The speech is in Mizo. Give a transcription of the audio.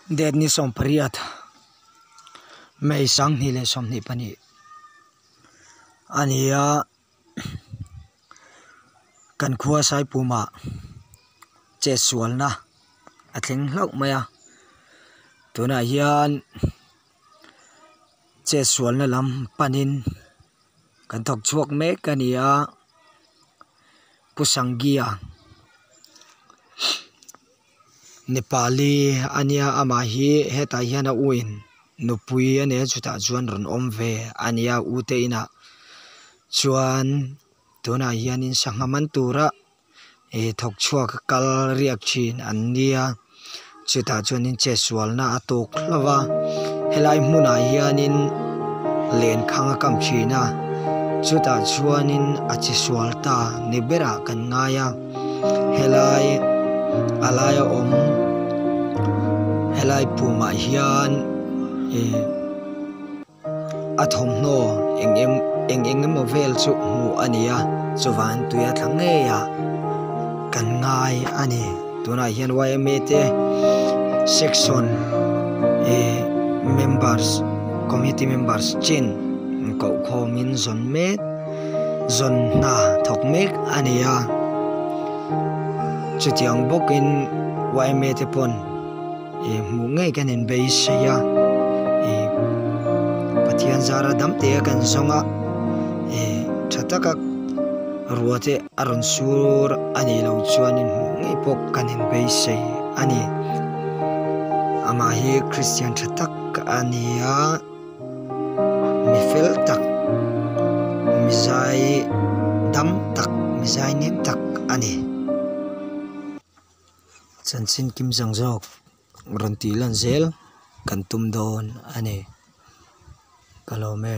Date ni 18 May 2022 a ni a kan khua Saipumah chetsualna a thleng hlauh mai a tunah hian chetsualna lam panin kan thawk chhuak mek a ni a Pu Sanggia. Nepali a nia amah hi hetah hian a u in nupui a nei a chutah chuan rawn awm ve a nia u te inah chuan tunah hianin sangha man tura ih thawk chhuak a kal riak thin an nia chutah chuanin chetsualna a tawk hlauh a helai hmunah hianin lenkhang a kam thin a chutah chuanin a che sual ta ni berah kan ngai a. Helai a laia awm helai pumah hian ih a thawmhnaw eng em eng eng emaw vel chu hmuh a ni a chuvang tui a tla ngei a kan ngai a ni tunah hian yma te section ih members committee members chin kohkhawmin zawn mek. Zawn hna thawk mek a ni a, chutiang bawkin yma te pawn ih hmuh ngei kan inbeisei a, ih Pathian zara dam te a kan zawng a, ih tha taka rua te a rawn sur a nih loh chuanin hmuh ngei pawh kan inbeisei a ni. Amah hi Kristian tha tak a ni a. Mi fel tak, mi zai dam tak, mi zai nem tak a ni. Chanchin kim zawng zawk rawn tih lan zel kan tum dawn a ni. Ka lawm e.